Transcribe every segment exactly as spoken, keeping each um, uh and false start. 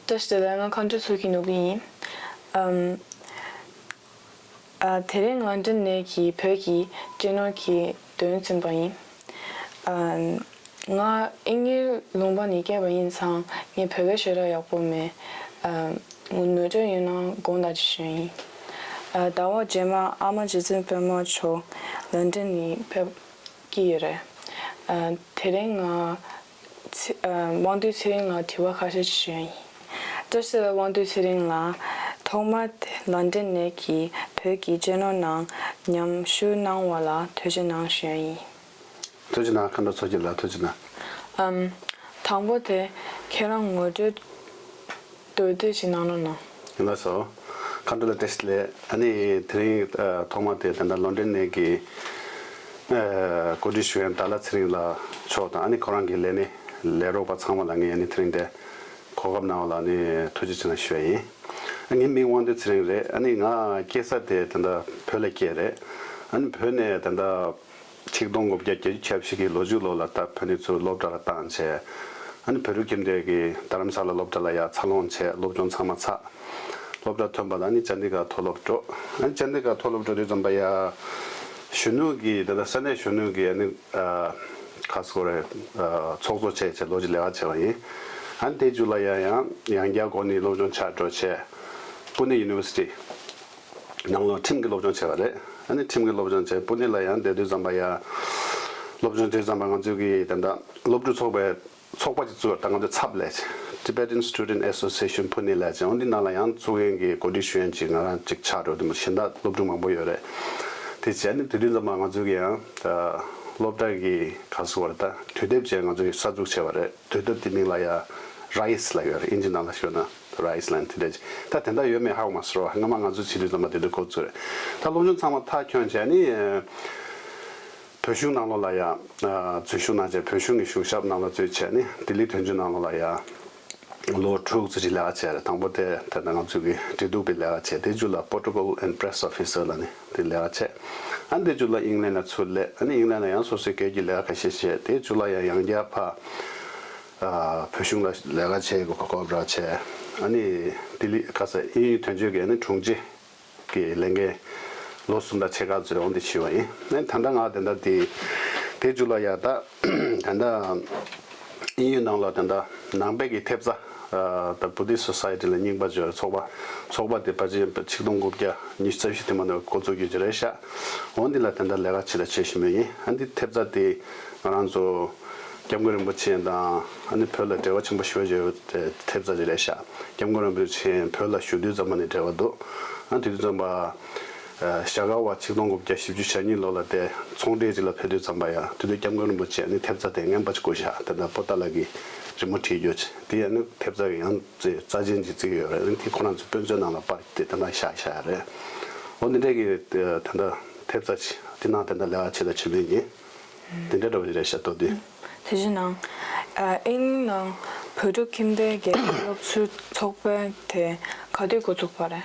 བཀྲ་ཤིས་བདེ་ལེགས། ང་ཁམས་སྤྲུལ་ཚོགས་ཀྱི་ནོར་བུ་ཡིན། ཨམ། ཨ། དེ་རིང་ལན་ཀྲན་ནས་ཀྱི་བོད་ཀྱི་གཅེས་ནོར་གྱི་འདོན་ཚན་པ་ཡིན། ཨ། ང་ཨིན་ཡུལ་ལུང་པ་ནས་སྐྱེས་པ་ཡིན་ཙང་ངས་བོད་སྐད་ཞེ་དྲག་ཡག་པོ་མེད། ཨ། ནོར་འཁྲུལ་ཡོད་ན་དགོངས་དག་ཅིག་ཞུ་ཡིན། ཨ། ཟླ་བ་རྗེས་མ་ཨ་མ་རྗེ་བཙུན་པད་མ་མཆོག་ལན་ཀྲན་ནས་ཕེབས་ཀྱི་ཡོད་རེད། ཨ། དེ་རིང་ང་ཚེ། ཨ། དབང་འདུས་ཚེ་རིང་ལ་དྲི་བ་ཁ་ཤས་ཅིག་ཞུ་ཡ་ཡིན། བཀྲ་ཤིས་བདེ་ལེགས། དབང་འདུས་ཚེ་རིང་ལགས། ཐོག་མར་ལན་ཀྲན་ནས་ཀྱི་བོད་ཀྱི་གཅེས་ནོར་ནང་མཉམ་ཞུགས་གནང་བ་ལ་ཐུགས་རྗེ་གནང་ཞུ་ཡ་ཡིན། ཐུགས་རྗེ་གནང་། མཁའ་འགྲོ་མཚོ་སྐྱིད་ལགས། ཐུགས་རྗེ་གནང་། ཨམ། དང་པོ་དེ་ཁྱེད་རང་ངོ་སྤྲོད་མདོར་བསྡུས་ཤིག་གནང་རོགས་གནང་། ལགས་སོ། མཁའ་འགྲོ་ལ་བཀྲ་ཤིས་བདེ་ལེགས། ཨ་ནི་དེ་རིང་ཨ་ཐོག་མ་དེ་ད་ལྟ་ལན་ཀྲན་ནས་ཀྱི་ཨ་གོ་སྒྲིག་ཞུ་མཁན་ཌཱ་ལ་ཚེ་རིང་ལགས་མཆོག་དང་ཨ་ནི་ཁོ་རང་གི་ལས་སྣེ་ལས་རོགས་པ་ཚང་མ་ལ་ངས་ཨ་ནི་དེ་རིང་དེ་གོ་སྐབས་གནང་བ་ལ་ཨ་ནི་ཐུགས་རྗེ་ཆེ་གནང་ཞུ་ཡ་ཡིན། ཨ་ངའི་མིང་དབང་འདུས་ཚེ་རིང་རེད། ཨ་ནི་ང་སྐྱེས་ས་དེ་ད་ལྟ་བོད་ལ་སྐྱེས་རེད། ཨ་ནི་བོད་ནས་ད་ལྟ་ཆིག་སྟོང་དགུ་བརྒྱ་བརྒྱད་ཅུ་གྱ་བཞི་གི་ལོ་མཇུག་ལོ་ལ་ད་བོད་ནས་ཚུར་སློབ་གྲྭ་ལ་བཏང་བྱས། ཨ་ནི་བོད་ཕྲུག་ཁྱིམ་སྡེ་གི་རྡ་རམ་ས་ལ་སློབ་གྲྭ་ལ་ཡར་འཚར་ལོངས་བྱས། སློབ་སྦྱོང་ཚང་མ་ཚར། སློབ་གྲྭ་ཐོན་པ་ལ་ཨ་ནི་ཅན་ཌི་གར་མཐོ་སློབ་འགྲོ། ཨ་ནི་ཅན་ཌི་གར་མཐོ་སློབ་འགྲོ་དུས་ཙམ་པ་ཡ་གཞོན་ནུ་གི་ད་ལྟ་ས་གནས་གཞོན་ནུ་གི་ཨ་ནི་ཨ་ག་ཟེར་དགོས་རེད། ཨ་ཚོགས་གཙོ་བྱས་བྱས་ལོ་གཅིག་ལས་ཀ་བྱས་པ་ཡིན། ཨ་ནི་དེ་མཇུག་ལ་ཡ་ཡང་ཡང་བསྐྱར་འགོ་ནས་སློབ་སྦྱོང་ཆགས་འགྲོ་བྱས། པུ་ནེ་ཡུ་ནི་ཝར་སི་ཊི་ནང་ལོགས་ཁྲིམས་ཀྱི་སློབ་སྦྱོང་བྱས་པ་རེད། ཨ་ནི་ཁྲིམས་ཀྱི་སློབ་སྦྱོང་བྱས། པུ་ནེ་ལ་ཡང་བསྡད་དུས་ཙམ་པ་ཡ་སློབ་སྦྱོང་དུས་ཙམ་པ་ང་ཚོའི་གི་ད་ལྟ་སློབ་ཕྲུག་ཚོགས་པའི་ཚོགས་པ་ཅིག་བཙུགས་པ། ད་ང་ཚོའི་ཚབ་ལས་Tibetan Student Association Pune ལབ་ཅིང་འོ་འདི་ནང་ལ་ཡང་བཙུགས་མཁན་གྱི་གོ་སྒྲིག་ཞུ་མཁན་ཅིག་ང་རང་ཅིག་ཆགས་འགྲོ། དེ་མོ་གཞན་དག་སློབ་ཕྲུག་མང་པོ་ཡོད་རེད། དེ་བྱས་ནས་དེ་དུས་ཙམ་པ་ང་ཚོ་གི་ཡང་ད་སློབ་གྲྭ་གི་ག་ཟེར་བ་རེད། ད་དུས་དེབ་བྱས་ང་ཚོ་གི་གསར་འཛུགས་བྱས་པ་རེད། དུས་དེབ་དེ་མིང་ལ་ཡ་རའིས་ལབ་ཡོད་རེད། ཨིན་ཇི་ནང་ལ་ཤོད་ན་རའིས་ལབ་དེ་འདྲ་ཅིག་ད་དེ་འདྲ་ཡོད་མེད་ཧ་གོ་མ་སོང་། སྔ་མ་ང་ཚོ་བྱེད་དུས་ཙམ་པ་དེ་འདྲ་འགོ་བཙུགས་རེད། ད་སློབ་སྦྱོང་ཚང་མ་མཐར་འཁྱོངས་བྱས་ནས་བོད་གཞུང་ནང་ལོགས་ལ་ཡ་འཛུལ་ཞུགས་གནང་བྱས། བོད་གཞུང་གི་གཞུང་ཞབས་ནང་ལ་འཛུལ་བྱས་ནས་ལྡི་ལི་དོན་གཅོད་ནང་ལོགས་ལ་ཡ་ལོ་དྲུག་ཙམ་ཅིག་ལས་ཀ་བྱས་རེད། དང་པོ་དེ་ད་ལྟ་ང་ཚོ་གི་འབྲེལ་གཏུག་པའི་ལས་ཀ་བྱས། དེ་མཇུག་ལ་Protocol and Press Officer ལབ་ནས་དེ་ལས་ཀ་བྱས། ཨ་ནི་དེ་མཇུག་ལ་ཨིང་ལན་ལ་ཚུར་སླེབས། ཨ་ནི་ཨིང་ལན་ལ་ཡང་སོ་སོའི་སྐད་ཀྱི་ལས་ཀ་ཁ་ཤས་བྱས། དེ་མཇུག་ལ་ཡང་ཡང་བསྐྱར་ཕར་ཨ་བོད་གཞུང་ལ་ལས་ཀ་བྱེད་དགོས་གོ་སྐབས་རག་བྱས། ཨ་ནི་ལྡི་ལི་ག་ས་དབྱིན་ཡུལ་དོན་གཅོད་ཀྱི་ཨ་ནི་དྲུང་ཆེ་གི་ལས་འགན་ལོ་གསུམ་དང་ཕྱེད་ཀ་ཙམ་འོང་དེ་བྱས་པ་ཡིན། ཨ་ནི་ད་ལྟ་ང་དེ་འདྲ་དེ་དེ་མཇུག་ལ་ཡ་ད་ད་ལྟ་དབྱིན་ཡུལ་ནང་ལ་ད་ལྟ་ནང་པའི་གི་ཐེབས་རྩ་ཨ་ད་Buddhist Society ལ་རྙིང་པ་བརྗོད་ཚོགས་པ། ཚོགས་པ་དེ་ཕལ་ཆེར་ཆིག་སྟོང་དགུ་བརྒྱ་ཉི་ཤུ་རྩ་བཞི་དེ་མ་ནས་འགོ་བཙུགས་རྒྱུ་ཅིག་རེད་ཤག་འོ་འདི་ལ་ད་ལྟ་ལས་ཀ་ཅིག་ལ་བྱེད་བཞིན་པ་ཡིན། ཨ་འདི་ཐེབས་རྩ་དེ་ང་རང་ཚོ་སྐྱབས་མགོན་རིན་པོ་ཆེ་དང་ཨ་ནི་བོད་ལ་འབྲེལ་བ་ཆེན་པོ་ཞེ་པོ་ཅིག་ཡོད་པའི་ཐེབས་རྩ་ཅིག་རེད་ཤག་སྐྱབས་མགོན་རིན་པོ་ཆེ་བོད་ལ་བཞུགས་དུས་ཙམ་པ་ནས་འབྲེལ་བ་འདུག་ཨ་དེ་དུས་ཙམ་པ་ཨ་ཞྭ་སྒར་བ་ཆིག་སྟོང་དགུ་བརྒྱ་བཞི་བཅུ་ཞེ་གཉིས་ལོ་ལ་དེ་ཚོང་འབྲེལ་ཅིག་ལ་ཕེབས་དུས་ཙམ་པ་ཡ་དེ་དུས་སྐྱབས་མགོན་རིན་པོ་ཆེ་ཨ་ནི་ཐེབས་རྩ་དེ་རྔན་པ་ཅིག་བསྐུར་ཤག་དེ་འདྲ་པོ་ཏཱ་ལ་གི་རི་མོ་བྲིས་ཡོད་ཅིག་དེ་ཡ་ནི་ཐེབས་རྩ་གི་ཡང་རྩ་ཆེན་ཅིག་བརྩི་གི་ཡོད་རེད། ཨ་ནི་དེ་ཁོ་རང་ཚོ་དཔེ་མཛོད་ནང་ལ་པར་དེ་དེ་འདྲ་བཞག་བཞག་རེད། འོ་འདི་འདྲ་གི་དེ་འདྲ་ཐེབས་རྩ་ཅིག་དེ་ནང་དེ་འདྲ་ལས་ཀ་བྱེད་དང་བྱེད་མུས་ཡིན། དེ་འདྲ་འདྲ་བོ་ཅིག་རེད་ཤག་མདོར་བསྡུས། དེ་བཞིན་ནང་ཨ་ཨིན་ནང་བོད་ཕྲུག་ཁྱིམ་སྡེ་རྒྱལ་ཁབ་སློབ་ཟུར་ཚོགས་པ་དེ་ག་དུས་འགོ་ཚུགས་པ་རེད།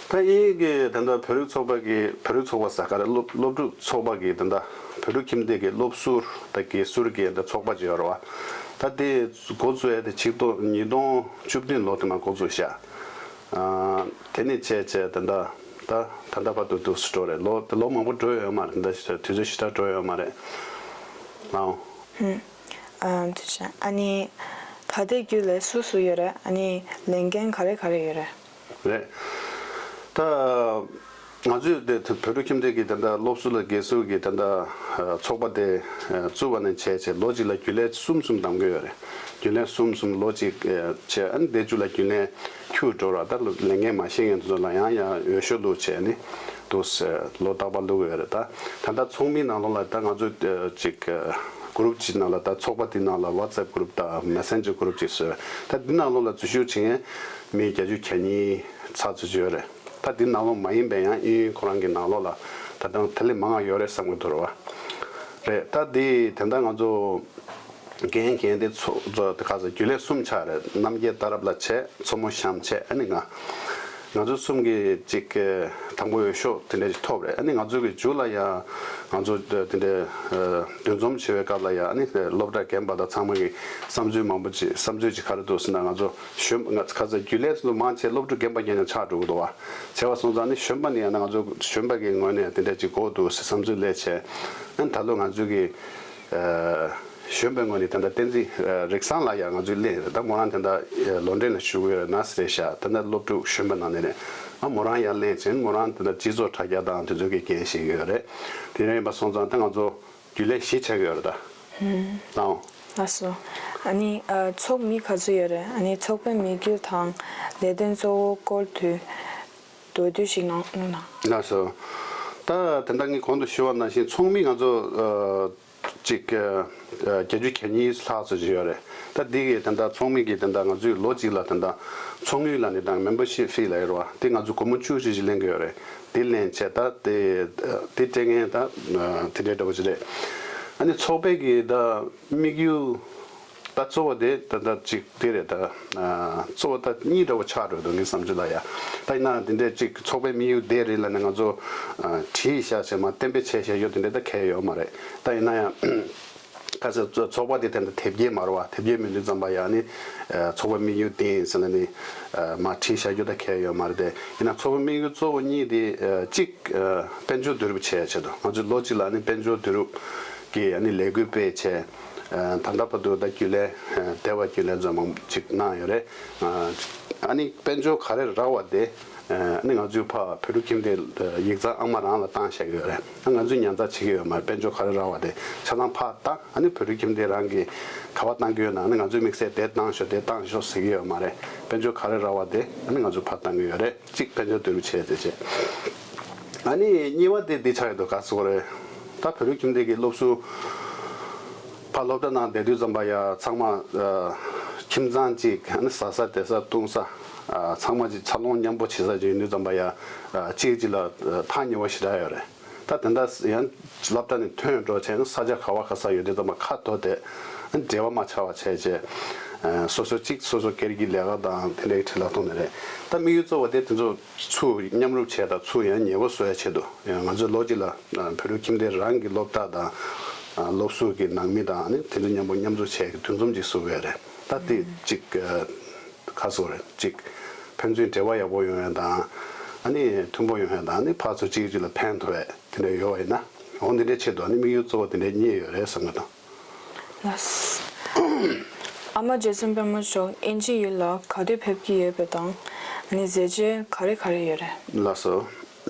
ད་ཨིན་གྱི་ད་ལྟ་བོད་རིགས་ཚོགས་པ་གི་བོད་རིགས་ཚོགས་པ་ཟེར་ག་རེ། སློབ་སློབ་ཕྲུག་ཚོགས་པ་གི་ད་ལྟ་བོད་ཕྲུག་ཁྱིམ་སྡེ་གི་སློབ་ཟུར་དང་དགེ་ཟུར་གྱི་ད་ཚོགས་པ་ཅིག་ཡོད་རེད་བ། ད་དེ་འགོ་བཙུགས་ཡ་དེ་ཆིག་སྟོང་ཉིས་སྟོང་བཅུ་བདུན་ལོ་དེ་མ་འགོ་བཙུགས་ཤག་ཨ་དེ་ནས་བྱས་བྱས་ད་ལྟ་ད་ད་ལྟ་བར་དུ་འདུག་སེ་འགྲོ་རེད། ལོ་ལོ་མང་པོ་འགྲོ་ཡོད་མ་རེད། ད་དུས་ཚོད་ཞེ་དྲག་འགྲོ་ཡོད་མ་རེད། ཨའོ། ཧུམ། ཨ་དེ་བྱས་ཨ་ནི་ད་ལྟའི་རྒྱུན་ལས་སུ་སུ་ཡོད་རེད། ཨ་ནི་ལས་འགན་ག་རེ་ག་རེ་ཡོད་རེད། རེད། ད་ང་ཚོས་དེ་བོད་ཕྲུག་ཁྱིམ་སྡེ་གི་ད་ལྟ་སློབ་ཟུར་ལ་དགེ་ཟུར་གྱི་ད་ལྟ་ཚོགས་པ་དེ་བཙུགས་པ་ནས་བྱས་བྱས་ལོ་གཅིག་ལ་རྒྱུན་ལས་གསུམ་གསུམ་གདམ་གྱི་ཡོད་རེད། རྒྱུན་ལས་གསུམ་གསུམ་ལོ་གཅིག་བྱས། ཨ་ནི་དེ་མཇུག་ལ་རྒྱུན་ལས་འཁྱུར་འགྲོ་ར། ད་ལས་འགན་མ་བཞེས་མཁན་དེ་ཚོ་ལ་ཡང་ཡང་འོས་ཤོག་བླུགས་བྱས་ནི་འདུག་སེ་ལོ་རྟག་པར་བླུགས་ཡོད་རེད། ད་ད་ལྟ་ཚོགས་མིའི་ནང་ལོགས་ལ་ད་ང་ཚོ་ཅིག་གུ་རུབ་ཅིག་ནང་ལ་ད་ཚོགས་པ་དེའི་ནང་ལ་WhatsApp་གུ་རུབ་དང་Messenger་གུ་རུབ་ཅིག་བཟོས། ད་འདི་ནང་ལོགས་ལ་འཛུལ་ཞུགས་བྱེད་མཁན་མི་བརྒྱད་ཅུ་གྱ་གཉིས་ཚར་ཙམ་ཅིག་ཡོད་རེད། ད་འདི་ནང་ལོགས་མ་ཡིན་པའི་ཡང་ཨིན་ཁོ་རང་གི་ནང་ལོགས་ལ་ད་ལྟ་དེ་ལས་མང་བ་ཡོད་རེད་བསམ་གྱི་འདུག་རེད་བ། རེད། ད་འདི་དེ་འདྲ་ང་ཚོ་འགན་འགན་དེ་ཚོ་ཚོ་དེ་ག་ཚོད་རྒྱུན་ལས་གསུམ་ཆགས་རེད། རྣམ་རྒྱལ་ཏཱ་རབ་ལགས་བྱས། མཚོ་མོ་གཤམ་བྱས། ཨ་ནི་ང་ ང་ཚོ་གསུམ་གྱིས་ཅིག་དང་པོ་འོས་ཤོག་དེ་འདྲ་ཞིག་ཐོབ་རེད། ཨ་ནི་ང་ཚོ་གི་མཇུག་ལ་ཡང་ང་ཚོ་དེ་འདྲའི་འདུ་འཛོམས་བྱེད་པའི་སྐབས་ལ་ཡང་ཨ་ནི་སློབ་གྲྭ་རྒན་པ་དང་ཚང་མ་གི་བསམ་ཚུལ་མང་པོ་ཅིག་བསམ་ཚུལ་ཅིག་ག་རེ་འདུག་ཟེར་ན། ང་ཚོ་གཞོན་ང་ཁ་ཚ་རྒྱུན་ལས་ཚོ་མང་ཆེ་སློབ་ཕྲུག་རྒན་པ་རྐྱང་རྐྱང་ཆགས་འགྲོ་གི་འདུག་བ། བྱས་པ་སོང་ཙང་ནི་གཞོན་པ་ནི་ཡང་ན་ང་ཚོ་གཞོན་པ་གི་ངོས་ནས་དེ་འདྲ་ཅིག་དགོས་འདུག་ཟེར་བསམ་ཚུལ་སླེབས་བྱས། ཨ་ནི་ད་ལོ་ང་ཚོ་གི་གཞོན་པའི་ངོས་ནས་ད་ལྟ་བསྟན་འཛིན་རིག་བཟང་ལགས་ཡང་ང་ཚོས་གླེང་རེད། ད་མོ་རང་ད་ལྟ་ལོ་འབྲེལ་ལ་ཞུགས་ཡོད་རེད་ན་ཟེར་ཤག་ད་ལྟ་སློབ་ཕྲུག་གཞོན་པ་ནང་ནས་རེད། ཨ་མོ་རང་ཡང་གླེང་བྱས། མོ་རང་ད་ལྟ་སྤྱི་ཚོགས་དྲ་རྒྱ་དང་དེ་ཚོ་གི་འགན་བཞེས་ཡོད་རེད། དེ་འདྲ་ཡིན་པ་སོང་ཙང་ད་ང་ཚོ་རྒྱུན་ལས་བཞི་ཆགས་ཡོད་རེད་ད། ལའོ། ལགས་སོ། ཨ་ནི་ཨ་ཚོགས་མི་ག་ཚོད་ཡོད་རེད། ཨ་ནི་ཚོགས་པའི་དམིགས་ཡུལ་དང་ལས་དོན་གཙོ་བོ་སྐོར་དུ་མདོར་བསྡུས་ཤིག་གནང་གནང་ན། ལགས་སོ། ད་དེ་འདྲ་ངས་གོང་དུ་ཞུ་བ་ནང་བཞིན་ཚོགས་མི་ང་ཚོ་ཨ་གཅིག་ཨ་བརྒྱད་ཅུ་གྱ་གཉིས་ལྷག་ཙམ་ཞིག་ཡོད་རེད། ད་འདི་གི་དེ་འདྲ་ཚོགས་མི་གི་དེ་འདྲ་ང་ཚོའི་ལོ་གཅིག་ལ་དེ་འདྲ་ཚོགས་དངུལ་ལབ་ནས་དང་membership fee་ལབ་ཡོད་རེད་བ། དེ་ང་ཚོ་སྒོར་མོ་བཅུ་ཙམ་ཞིག་ལེན་གི་ཡོད་རེད། དེ་ལེན་བྱས་ད་དེ་དེ་སྤྲད་མཁན་ད་དེ་འདྲའི་འདྲ་བོ་ཅིག་རེད། ཨ་ནི་ཚོགས་པའི་གི་ད་དམིགས་ཡུལ་ད་གཙོ་བོ་དེ་ད་ད་ཅིག་དེ་རེད། ད་གཙོ་བོ་ད་གཉིས་འདྲ་བོ་ཆགས་འགྲོ་འདུག་ངའི་བསམ་ཚུལ་ལ་ཡ། ད་ཡིན་ན་དེ་འདྲས་ཅིག་ཚོགས་པའི་དམིགས་ཡུལ་དེ་རེད་ལབ་ནས་ང་ཚོ་བྲིས་བཞག་བྱས་མ་གཏན་འབེབས་བྱས་བཞག་རྒྱུ་དེ་འདྲས་ད་གལ་ཡོད་མ་རེད། ད་ཡིན་ན་ཡང་ཁ་ཚ་ཚོགས་པ་དེ་དེ་འདྲ་དེབ་སྐྱེལ་མ་རེད་བ། དེབ་སྐྱེལ་མི་འདུག་ཙམ་པ་ཡ་ནི་ཚོགས་པའི་དམིགས་ཡུལ་དེ་ཡིན་ཟེར་ལབ་ནས་མ་བྲིས་བཞག་རྒྱུ་ད་གལ་ཡོད་མ་རེད་དེ། ཡིན་ན་ཚོགས་པའི་དམིགས་ཡུལ་གཙོ་བོ་གཉིས་དེ་གཅིག་དཔལ་འབྱོར་བསྡུ་རུབ་བྱེད་ཡ་ཆེད་དུ། ང་ཚོ་ལོ་གཅིག་ལ་ནི་དཔལ་འབྱོར་བསྡུ་རུབ་ཀྱི་ཨ་ནི་ལས་འགུལ་སྤེལ་བྱས། ད་ལྟ་བར་དུ་ད་རྒྱུན་ལས་སྡེ་བ་རྒྱུན་ལས་ཚོ་མང་ཅིག་གནང་ཡོད་རེད། ཨ་ནི་དཔལ་འབྱོར་ག་རེ་རག་པ་དེ་ཨ་ནི་ང་ཚོའི་ཕ་བོད་ཕྲུག་ཁྱིམ་སྡེ་ཡིག་ཚང་ཨ་མ་རང་ལ་བཏང་བཞག་གི་ཡོད་རེད། ང་ཚོས་ཉར་ཚགས་བྱེད་ཀྱི་ཡོད་མ་རེད། དཔལ་འབྱོར་ག་རེ་རག་པ་དེ་ཆ་ཚང་ཕར་བཏང་། ཨ་ནི་བོད་ཕྲུག་ཁྱིམ་སྡེ་རང་གིས་ག་པར་བཏང་གི་ཡོད་ན་ཨ་ནི་ང་ཚོའི་དམིགས་བསལ་དེ་བཏང་ཤོག་དེ་བཏང་ཤོག་ཟེར་གྱི་ཡོད་མ་རེད། དཔལ་འབྱོར་ག་རེ་རག་པ་དེ་ཨ་ནི་ང་ཚོས་ཕར་བཏང་གི་ཡོད་རེད། གཅིག་དཔལ་འབྱོར་བསྡུ་རུབ་བྱས་ཏེ་བྱས། ཨ་ནི་གཉིས་པ་དེ་འདི་ཆགས་ཡོད་དོ་ག་སོགས་རེད། ད་བོད་ཕྲུག་ཁྱིམ་སྡེ་གི་སློབ་ཟུར་ཕར་སློབ་གྲྭ་ནང་བསྡད་དུས་ཙམ་པ་ཡ་ཚང་མ་ཨ་ཁྱིམ་ཚང་གཅིག་ཨ་ནི་ཟ་ས་བསྡད་ས་བཏུང་ས་ཨ་ཚང་མ་གཅིག་འཚར་ལོངས་མཉམ་པོ་བྱེད་ས་ཅིག་ཡིན་དུས་ཙམ་པ་ཡ་ཨ་གཅིག་གཅིག་ལ་ཨ་ཐག་ཉེ་བོ་ཞེ་དྲག་ཡོད་རེད། ད་དེ་འདྲ་ཡང་སློབ་གྲྭ་ནས་ཐོན་འགྲོ་བྱས་ན་ས་ཆ་ག་བ་ག་ས་ཡོད་དུས་ཙམ་པ་ཁ་དོག་དེ་འབྲེལ་བ་མ་ཆགས་པ་བྱས་བྱས་སོ་སོ་གཅིག་སོ་སོ་སྒེར་གྱི་ལས་ཀ་དང་དེ་འདྲའི་ཁྲིད་ལ་གཏོང་ནི་རེད། ད་དམིགས་ཡུལ་གཙོ་བོ་དེ་དེ་ཚོ་ཚུར་མཉམ་རུབ་བྱས་དང་ཚུར་ཡང་ཉེ་བོ་བཟོ་ཡ་ཆེད་དུ་ཡང་ང་ཚོའི་ལོ་གཅིག་ལ་བོད་ཕྲུག་ཁྱིམ་སྡེ་རང་གི་སློབ་གྲྭ་དང་སློབ་ཟུར་གྱི་ནང་མི་དང་ནི་དེ་ཚོ་མཉམ་པོ་མཉམ་འཛོམས་བྱས་ཀྱི་འདུ་འཛོམས་ཅིག་བཟོ་དགོས་རེད། ད་དེ་གཅིག་ཁ་སོ་རེད། གཅིག་ཕན་ཚུན་འབྲེལ་བ་ཡག་པོ་ཡོང་ཡ་དང་ཨ་ནི་མཐུན་པོ་ཡོང་ཡ་དང་ཨ་ནི་ཕར་ཚུར་གཅིག་གཅིག་ལ་ཕན་ཐོགས་ཡ་དེ་འདྲ་ཡོད་པ་ཡིན་ན་འོ་འདི་འདྲའི་ཆེད་དུ་ཨ་ནི་དམིགས་ཡུལ་གཙོ་བོ་དེ་འདྲའི་གཉིས་ཡོད་རེད་བསམ་གི་འདུག་ལགས། ཨ་མ་རྗེ་བཙུན་པད་མ་མཆོག་དབྱིན་ཇི་ཡུལ་ལ་ག་དུས་ཕེབས་ཀྱི་ཡོད་པ་དང་ཨ་ནི་མཛད་རྗེས་ག་རེ་ག་རེ་ཡོད་རེད། ལགས་སོ།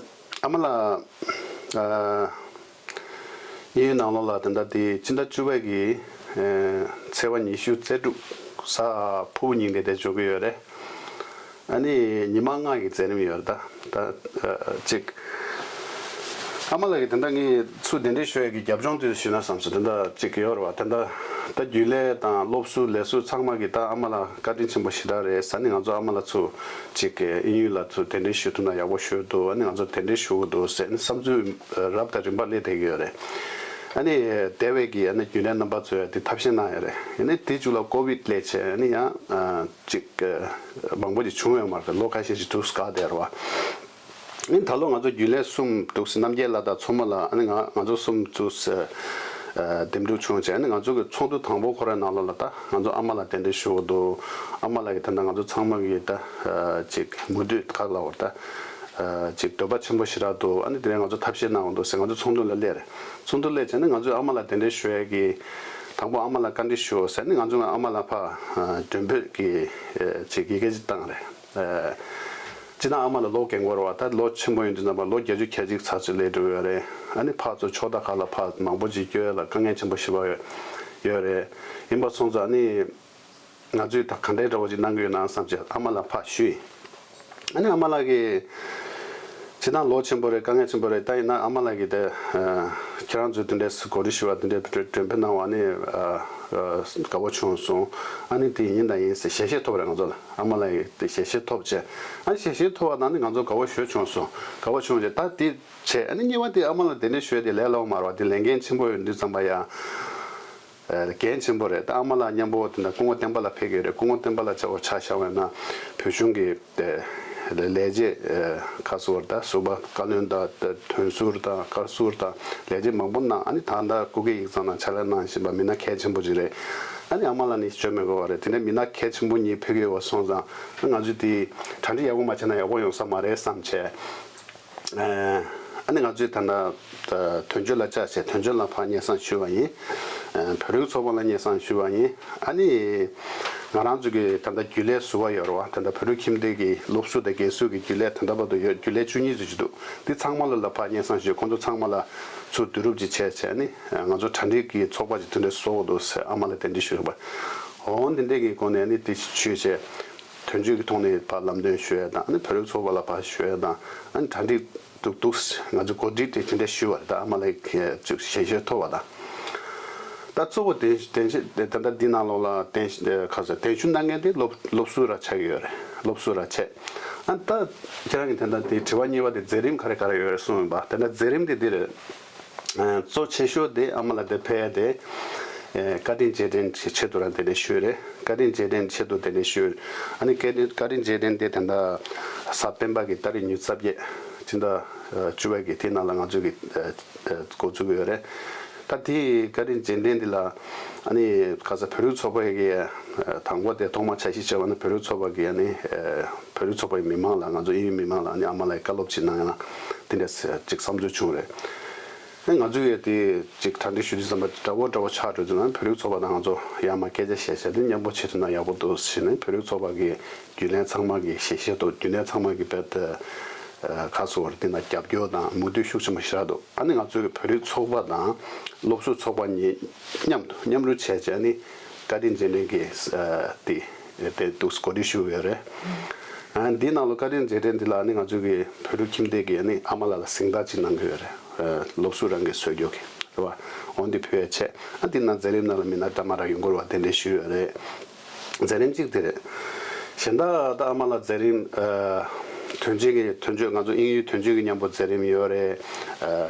ཨ་མ་ལགས་ཨ། དབྱིན་ཡུལ་ནང་ལོགས་ལ་དེ་འདྲ་དེ་སྤྱི་ཟླ་བཅུ་པ་གི་ཚེས་པ་ཉི་ཤུ་རྩེ་དྲུག་གཟའ་ཕུར་བུ་ཉིན་དེ་དེ་འབྱོར་གི་ཡོད་རེད། ཨ་ནི་ཉི་མ་ལྔ་གི་མཛད་རིམ་ཡོད་རེད་ད། ད་གཅིག་ཨ་མ་ལགས་ཀྱིས་དེ་འདྲ་ངས་ཚུར་གདན་འདྲེན་ཞུ་ཡས་ཀྱི་རྒྱབ་ལྗོངས་དེ་ཞུས་ན་བསམ་སོང་། དེ་འདྲ་གཅིག་ཡོད་རེད་བ། དེ་འདྲ་ད་རྒྱུན་ལས་དང་སློབ་ཟུར་ལས་ཟུར་ཚང་མ་གིས་ད་ཨ་མ་ལགས་བཀའ་དྲིན་ཆེན་པོ་ཞེ་དྲག་རེད་ཟེར་ནས་ང་ཚོ་ཨ་མ་ལགས་ཚུར་གཅིག་དབྱིན་ཡུལ་ལ་ཚུར་གདན་འདྲེན་ཞུ་ཐུབ་ན་ཡག་པོ་ཞུ་འདུག་ཨ་ནི་ང་ཚོ་གདན་འདྲེན་ཞུ་དགོས་འདུག་ཟེར་ནས་བསམ་ཚུལ་རབ་དང་རིམ་པ་སླེབས་བསྡད་ཀྱི་ཡོད་རེད། ཨ་ནི་སྡེ་བའི་གི་ཨ་ནི་རྒྱུན་ལས་རྣམ་པ་ཚོས་དེ་ཐབས་ཤེས་གནང་ཡོད་རེད། ཨ་ནི་དེ་མཇུག་ལ་ཀོ་བིད་སླེབས་བྱས་ཨ་ནི་ཡང་ཨ་གཅིག་ཨ་མང་པོ་ཅིག་བྱུང་ཡོད་མ་རེད། ལོ་ཁ་ཤས་ཤིག་འདུག་སེ་འགག་བསྡད་རེད་བ། ཨ་ནི་ད་ལོ་ང་ཚོ་རྒྱུན་ལས་གསུམ་འདུག་སེ་རྣམ་རྒྱལ་ལགས་དང་མཚོ་མོ་ལགས་ཨ་ནི་ང་ང་ཚོ་གསུམ་འདུག་སེ་ཨ་འདེམས་སྒྲུག་བྱུང་བྱས་ཨ་ནི་ང་ཚོ་གི་ཚོགས་འདུ་དང་པོ་ཁོ་རའི་ནང་ལོགས་ལ་ད་ང་ཚོ་ཨ་མ་ལགས་གདན་འདྲེན་ཞུ་དགོས་འདུག་ཨ་མ་ལགས་ཀྱིས་ད་ལྟ་ང་ཚོ་ཚང་མ་གི་ད་ཨ་གཅིག་མོས་མཐུན་ག་ལབ་དགོས་རེད་ད། ཨ་ཅིག་འདོད་པ་ཆེན་པོ་ཞེ་དྲག་འདུག་ཨ་ནི་དེ་རིང་ང་ཚོ་ཐབས་ཤེས་གནང་དགོས་འདུག་ཟེར་ང་ཚོ་ཚོགས་འདུ་ལ་སླེབས་རེད། ཚོགས་འདུ་སླེབས་བྱས་ནས་ང་ཚོས་ཨ་མ་ལགས་གདན་འདྲེན་ཞུ་ཡས་ཀྱི་དང་པོ་ཨ་མ་ལགས་བཀའ་འདྲི་ཞུ་ཟེར་ནས་ང་ཚོས་ཨ་མ་ལགས་ཕར་ཨ་མགྲོན་འབོད་ཀྱི་ཨ་ཅིག་ཡི་གེ་ཅིག་བཏང་རེད། ཨ་སྤྱིར་བཏང་ཨ་མ་ལགས་ལོ་རྒན་གོ་རེད་བ། ད་ལོ་ཆེན་པོ་ཡིན་དུས་ཙམ་པ་ལོ་བརྒྱད་ཅུ་གྱ་གཅིག་ཚར་ཚོད་སླེབས་འགྲོ་ཡོད་རེད། ཨ་ནི་ཕར་ཚུར་ཕྱོགས་མཐའ་ཁག་ལ་ཕར་མང་པོ་ཅིག་སྐྱོད་ཡས་ལ་དཀའ་ངལ་ཆེན་པོ་ཞེ་པོ་ཡོད་ཡོད་རེད། ཡིན་པ་སོང་ཙང་ཨ་ནི། ང་ཚོས་ད་ག་འདྲའི་འདྲ་བོ་ཅིག་གནང་གི་ཡོད་ན་བསམ་བྱས་ཨ་མ་ལགས་ཕར་ཞུས་ཡིན། ཨ་ནི་ཨ་མ་ལགས་ཀྱིས་སྤྱིར་བཏང་ལོ་ཆེན་པོ་རེད། དཀའ་ངལ་ཆེན་པོ་རེད། ད་ཡིན་ན་ཨ་མ་ལགས་ཀྱིས་དེ་ཨ་ཁྱེད་རང་ཚོས་དེ་འདྲའི་གོ་སྒྲིག་ཞུ་བ་དེ་འདྲའི་མགྲོན་འབོད་གནང་བ་ནི་ཨ་ཨ་དགའ་བོ་བྱུང་སོང་། ཨ་ནི་དེ་ཡིན་དང་ཡིན་ཟེར་ཞལ་བཞེས་ཐོབ་རེད་ང་ཚོ་ལ། ཨ་མ་ལགས་ཀྱིས་དེ་ཞལ་བཞེས་ཐོབ་བྱས་ཨ་ནི་ཞལ་བཞེས་ཐོབ་པ་དང་ནི་ང་ཚོ་དགའ་བོ་ཞེ་པོ་བྱུང་སོང་། དགའ་བོ་བྱུང་རྗེས་ད་དེ་བྱས་ཨ་ནི་གཉིས་པ་དེ་ཨ་མ་ལགས་གདན་འདྲེན་ཞུ་ཡས་དེ་ལས་སླ་བོ་མ་རེད་བ། དེ་ལས་འགན་ཆེན་པོ་ཡོད་དུས་ཙམ་པ་ཡ། ཨ་འགན་ཆེན་པོ་རེད། ད་ཨ་མ་ལགས་མཉམ་པོ་དེ་འདྲ་སྐུ་ངོ་བསྟན་པ་ལགས་ཕེབས་ཀྱི་རེད། སྐུ་ངོ་བསྟན་པ་ལགས་བྱ་བ་ཆ་བཞག་པ་ཡིན་ན་བོད་གཞུང་གི་དེ་ ལས་བྱེད་ཁ་ཟུར་དང་ཟུར་པ་བཀའ་བློན་དང་དོན་ཟུར་དང་བཀའ་ཟུར་དང་ལས་བྱེད་མང་པོ་གནང་། ཨ་ནི་ད་ལྟ་སྐུ་སྒེར་ཡིག་ཚང་ནང་ཕྱག་ལས་གནང་བཞིན་པ་མི་སྣ་གལ་ཆེན་པོ་ཅིག་རེད། ཨ་ནི་ཨ་མ་ལགས་ནི་བརྗོད་མི་དགོས་པ་རེད། དེ་འདྲའི་མི་སྣ་གལ་ཆེན་པོ་གཉིས་ཕ་གིར་ཡོད་པ་སོང་ཙང་ང་ཚོས་དེ་གྲ་སྒྲིག་ཡག་པོ་མ་བྱས་ན་ཡག་པོ་ཡོང་ས་མ་རེད་བསམ་བྱས། ཨ་ནི་ང་ཚོས་ད་ལྟ་དོན་གཅོད་ལ་བཅར་བྱས་དོན་གཅོད་ལ་ཕར་སྙན་སེང་ཞུས་པ་ཡིན། བོད་རིགས་ཚོགས་པ་ལ་སྙན་སེང་ཞུས་པ་ཡིན། ཨ་ནི་ང་རང་ཚོ་གི་ད་ལྟ་རྒྱུན་ལས་ཟུར་པ་ཡོད་རེད་བ། ད་ལྟ་བོད་རིགས་ཁྱིམ་སྡེ་གི་སློབ་ཟུར་དང་རྒན་ཟུར་གྱི་རྒྱུན་ལས་ད་ལྟ་བར་དུ་ཡོད། རྒྱུན་ལས་བཅུ་གཉིས་ཙམ་ཅིག་འདུག། འདི་ཚང་མ་ལ་ལ་ཕར་སྙན་སེང་ཞུས། ཁོང་ཚོ་ཚང་མ་ལ་ཚུར་བསྡུ་རུབ་ཅིག་བྱས་བྱས་ནི་ང་ཚོ་གྲ་སྒྲིག་གི་ཚོགས་པ་ཅིག་དེ་འདྲ་བཟོ་དགོས་འདུག་ཟེར་ཨ་མ་ལགས་གདན་འདྲེན་ཞུས་པ། འོ་འདི་འདྲས་ཀྱི་སྒོ་ནས་ནི་དེ་ཞུས་བྱས། དོན་གཅོད་ཀྱི་ཐོག་ནས་ཕར་ལམ་སྟོན་ཞུ་ཡ་དང་ཨ་ནི་བོད་རིགས་ཚོགས་པ་ལ་ཕར་ཞུ་ཡ་དང་ཨ་ནི་གྲ་སྒྲིག་འདུག་འདུག་ང་ཚོ་གོ་སྒྲིག་དེ་དེ་འདྲ་ཞུས་པ་རེད། ད་ཨ་མ་ལགས་ཀྱི་ཞལ་བཞེས་ཐོབ་པ་དང་། ད་གཙོ་བོ་དེ་དེ་ད་ལྟ་འདི་ནང་ལོགས་ལ་གདན་ཁ་ས་གདན་ཞུ་གནང་མཁན་དེ་སློབ་སློབ་ཟུར་ར་ཆགས་ཀྱི་ཡོད་རེད། སློབ་ཟུར་ར་བྱས། ཨ་ནི་ད་ཁྱེད་རང་གི་དེ་ད་དེ་དྲི་བ་གཉིས་པ་དེ་མཛད་རིམ་ག་རེ་ག་རེ་ཡོད་རེད་གསུངས་ཡོད་པ། དེ་ད་མཛད་རིམ་དེ་འདི་རེད། གཙོ་ཆེ་ཤོས་དེ་ཨ་མ་ལགས་དེ་ཕེབས་ཡ་དེ། བཀའ་དྲིན་རྗེས་དྲན་གྱི་ཆེད་དུ་རང་དེ་འདྲ་ཞུས་རེད། བཀའ་དྲིན་རྗེས་དྲན་ཆེད་དུ་དེ་འདྲ་ཞུས། ཨ་ནི་བཀའ་དྲིན་བཀའ་དྲིན་རྗེས་དྲན་དེ་ད་ལྟ་གཟའ་སྤེན་པ་གི་ཏ་རིག་ཉི་ཤུ་རྩ་བརྒྱད་སྤྱི་ཟླ་བཅུ་པ་གི་དེ་ནང་ལ་ང་ཚོ་གི་འགོ་བཙུགས་ཡོད་རེད། ད་དེ་བཀའ་དྲིན་རྗེས་དྲན་འདི་ལ་ཨ་ནི་ཁ་ས་བོད་རིགས་ཚོགས་པ་གི་དང་པོ་དེ་ཐོག་མ་འཆར་གཞི་བྱས་པ་ནི་བོད་རིགས་ཚོགས་པ་གི་ཨ་ནི་བོད་རིགས་ཚོགས་པའི་མི་མང་ལ་ང་ཚོ་དབྱིན་ཡུལ་མི་མང་ལ་ཨ་ནི་ཨ་མ་ལགས་བཀའ་སློབ་ཅིག་གནང་ཡ་དེ་འདྲ་ཅིག་བསམ་ཚུལ་བྱུང་རེད། ཨེ་ང་ཚོས་ཡ་དེ་ཅིག་གྲ་སྒྲིག་ཞུ་དུས་ཙམ་པ་འདྲ་བོ་འདྲ་བོ་ཆགས་འགྲོ་དུས་ན་བོད་རིགས་ཚོགས་པ་དང་ང་ཚོ་ཡར་མར་སྐད་ཆ་བཤད་བཤད་དེ་མཉམ་པོ་བྱེད་ཐུབ་ན་ཡག་པོ་འདུག་ཟེར་ནས་བོད་རིགས་ཚོགས་པ་གི་རྒྱུན་ལས་ཚང་མ་གི་ཞལ་བཞེས་ཐོག་རྒྱུན་ལས་ཚང་མ་གི་དཔེ་དེ་ཁ་གསོ་བར་དེ་ན་རྒྱབ་སྐྱོར་དང་མོས་མཐུན་ཤུགས་ཆེན་པོ་ཞེ་དྲག་འདུག། ཨ་ནི་ང་ཚོའི་བོད་རིགས་ཚོགས་པ་དང་སློབ་ཟུར་ཚོགས་པ་གཉིས་མཉམ་དུ་མཉམ་རུབ་བྱས་བྱས་ནི་བཀའ་དྲིན་རྗེས་དྲན་གྱི་དེ་དེ་འདུག་གོ་སྒྲིག་ཞུ་གི་ཡོད་རེད། ཨ་འདི་ནང་ལ་བཀའ་དྲིན་རྗེས་དྲན་འདི་ལ་ནི་ང་ཚོ་གི་བོད་ཕྲུག་ཁྱིམ་སྡེ་གི་ནི་ཨ་མ་ལགས་ལ་གཟེངས་རྟགས་ཅིག་གནང་གི་ཡོད་རེད། སློབ་ཟུར་རང་གི་སྲོལ་རྒྱུན་གྱི་རེད་བ། འོ་འདི་ཕུལ་བའི་ཆེད་ཨ་འདི་ན་མཛད་རིམ་ནང་ལ་མི་སྣ་འདྲ་མི་འདྲ་ཡོང་གི་རེད་བ། དེ་འདྲའི་ཞུས་ཡོད་རེད། མཛད་རིམ་གཅིག་དེ་རེད། གཞན་དག་ད་ཨ་མ་ལགས་མཛད་རིམ་དོན་ཆེན་གྱི་དོན་གཅོད་ང་ཚོ་དབྱིན་ཡུལ་དོན་གཅོད་ཀྱི་མཉམ་པོ་མཛད་རིམ་ཡོད་རེད།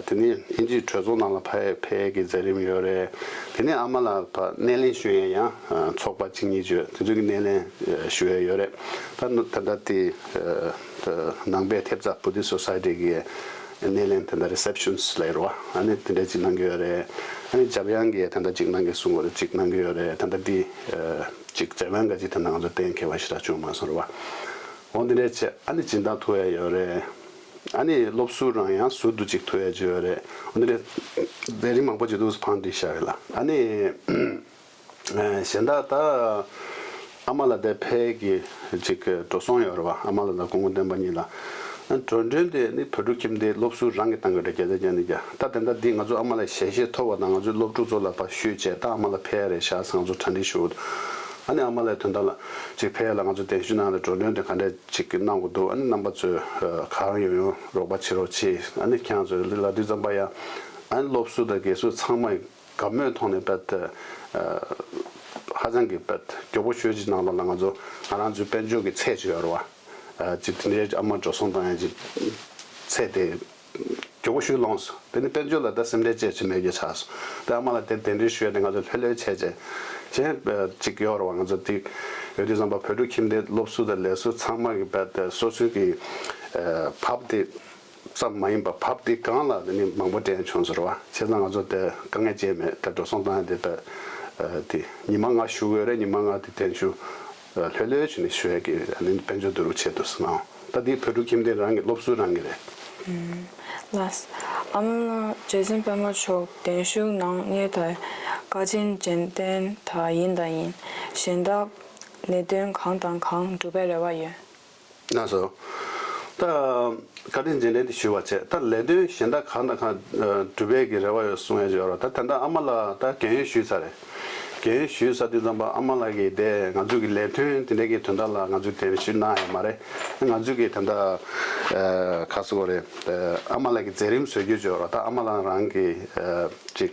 དེ་ནས་དབྱིན་ཇིའི་གྲོས་ཚོགས་ནང་ལ་ཕེབས་ཕེབས་ཀྱི་མཛད་རིམ་ཡོད་རེད། དེ་ནས་ཨ་མ་ལགས་ཕར་སྣེ་ལེན་ཞུ་ཡས་ཡང་ཚོགས་པ་གཅིག་གཉིས་ཡོད། དེ་ཚོ་གི་སྣེ་ལེན་ཞུ་ཡས་ཡོད་རེད། ད་ད་ལྟ་དེ་ནང་པའི་ཐེབས་རྩ་Buddhist Society གི་སྣེ་ལེན་དེ་འདྲ་Receptions ལབ་རེད་བ། ཨ་ནི་དེ་འདྲ་ཅིག་གནང་གི་ཡོད་རེད། ཨ་ནི་འཇམ་དབྱངས་ཀྱིས་དེ་འདྲ་ཅིག་གནང་གི་གསུང་གི་རེད། ཅིག་གནང་གི་ཡོད་རེད། ད་ལྟ་དེ་ཅིག་འཇམ་དབྱངས་ག་ཅིག་དེ་འདྲ་ང་ཚོ་གཏན་འཁེལ་བ་ཞེ་དྲག་བྱུང་མ་སོང་རེད་བ། འོ་འདི་འདྲ་བྱས་ཨ་ནི་སྦྱིན་བདག་ཐུག་ཡ་ཡོད་རེད། ཨ་ནི་སློབ་ཟུར་རང་ཡང་ཟུར་དུ་ཅིག་ཐུག་ཡ་ཅིག་ཡོད་རེད། འོ་འདི་འདྲ་མཛད་རིམ་མང་པོ་ཅིག་འདུག་ཕངས་ཏེ་བཞག་ཡོད་ལ། ཨ་ནི་གཞན་དག་ད་ཨ་མ་ལགས་དེ་ཕལ་གྱི་ཅིག་འགྲོ་སོང་ཡོད་རེད་བ། ཨ་མ་ལགས་དང་སྐུ་ངོ་བསྟན་པ་གཉིས་ལ། འགྲོ་གྲོན་དེ་ནི་བོད་ཕྲུག་ཁྱིམ་སྡེའི་སློབ་ཟུར་རང་གིས་བཏང་གི་རེད། བརྒྱ་ཆ་བརྒྱ་ནས་བརྒྱ། ད་དེ་འདྲ་འདི་ང་ཚོ་ཨ་མ་ལགས་ཞལ་བཞེས་ཐོབ་པ་དང་ང་ཚོའི་སློབ་ཕྲུག་ཚོ་ལ་ཕར་ཞུས་བྱས་ད་ཨ་མ་ལགས་ཕེབས་ཡ་རེད་ཤག་ཟེར་ང་ཚོ་གྲ་སྒྲིག་ཞུ། ཨ་ནི་ཨ་མ་ལགས་དོན་དག་ལ་ཅིག་ཕེབས་ཡ་ལ་ང་ཚོ་གདན་ཞུ་གནང་ཡ་ལ་འགྲོ་གྲོན་དེ་ག་འདྲས་ཅིག་གནང་དགོས་འདུག། ཨ་ནི་རྣམ་པ་ཚོས་གང་ཡོང་ཡོང་རོགས་པ་བྱེད་རོགས་གྱིས། ཨ་ནི་ཁྱེད་རང་ཚོས་ལབ་དུས་ཙམ་པ་ཡ་ཨ་ནི་སློབ་ཟུར་དང་རྒན་ཟུར་ཚང་མ་དགའ་མོས་ཐོག་ནས་དཔེ་ཧ་ཅང་གི་དཔེ་མགྱོགས་པོ་ཤོས་ཅིག་ནང་ལོགས་ལ་ང་ཚོ་ང་རང་ཚོའི་དཔལ་འབྱོར་གྱི་ཚད་ཅིག་ཡོད་རེད་བ། ཅིག་དེ་འདྲའི་ཨ་མ་འགྲོ་སོང་བཏང་ཡ་ཅིག་ཚད་དེ་མགྱོགས་པོ་ཤོས་ལོངས་སོང་། དེ་ནི་དཔལ་འབྱོར་ལ་ད་སེམས་ཁྲལ་བྱེད་ཅིག་མེད་རྒྱུ་ཆགས་སོང་། དེ་ཨ་མ་ལགས་དེ་གདན་འདྲེན་ཞུ་ཡ་དེ་ང་ཚོ་ལྷོད་ལྷོད་བྱས་བྱས་བྱས་ཅིག་ཡོད་རེད་བ། ང་ཚོ་དེ་ཡོད་དུས་ཙམ་པ་བོད་ཕྲུག་ཁྱིམ་སྡེའི་སློབ་ཟུར་དང་ལས་ཟུར་ཚང་མ་གི་དཔེ་དེ་སོ་སོའི་གི་བབ་དེ། ཙམ་མ་ཡིན་པར་བབ་དེ་སྒང་ལ་དེ་ནི་མང་པོ་འདྲེན་བྱུང་ཟེར་བ། བྱས་ཙང་ང་ཚོ་དེ་དཀའ་ངལ་ཅི་ཡང་མེད། ད་འགྲོ་སོང་བཏང་ཡ་དེ་ད་དེ་ཉི་མ་ལྔ་ཞུ་དགོས་རེད། ཉི་མ་ལྔ་དེ་གདན་ཞུ་ལྷོད་ལྷོད་བྱས་ནས་ཞུ་ཡ་གི་ཨ་ནི་དཔལ་འབྱོར་བསྡུ་རུབ་ཆེད་དུ་ཟེར་ནའང་ད་དེ་བོད་ཕྲུག་ཁྱིམ་སྡེ་རང་གི་སློབ་ཟུར་རང་གི་རེད། ལགས། ཨ་མ་རྗེ་བཙུན་པད་མ་མཆོག་གདན་ཞུ་གནང་མཁན་དང་བཀའ་དྲིན་རྗེས་དྲན་དང་ཡིན་དང་ཡིན་གཞན་དག་ལས་དོན་གང་དང་གང་སྒྲུབ་པའི་རེ་བ་ཡོད། ལགས་སོ། ད་བཀའ་དྲིན་རྗེས་དྲན་དེ་ཞུས་པ་བྱས། ད་ལས་དོན་གཞན་དག་གང་དང་གང་སྒྲུབ་པའི་གི་རེ་བ་ཡོད་གསུང་ཡ་ཅིག་ཡོད་རེད། ད་ད་ལྟ་ཨ་མ་ལགས་ད་རྒན་ཡོལ་ཞུས་ཚར་རེད། རྒན་ཡོལ་ཞུས་ཚར་དུས་ཙམ་པ་ཨ་མ་ལགས་ཀྱིས་དེ་ང་ཚོ་གི་ལས་དོན་དེ་འདྲ་གི་དོན་དག་ལ་ང་ཚོས་གདན་ཞུ་གནང་ཡ་མ་རེད། ང་ཚོ་གི་ད་ལྟ་ཁ་སོ་རེད། ཨ་མ་ལགས་ཀྱི་མཛད་རིམ་བཟོ་རྒྱུ་ཅིག་ཡོད་རེད། ད་ཨ་མ་ལགས་རང་གི་ཅིག་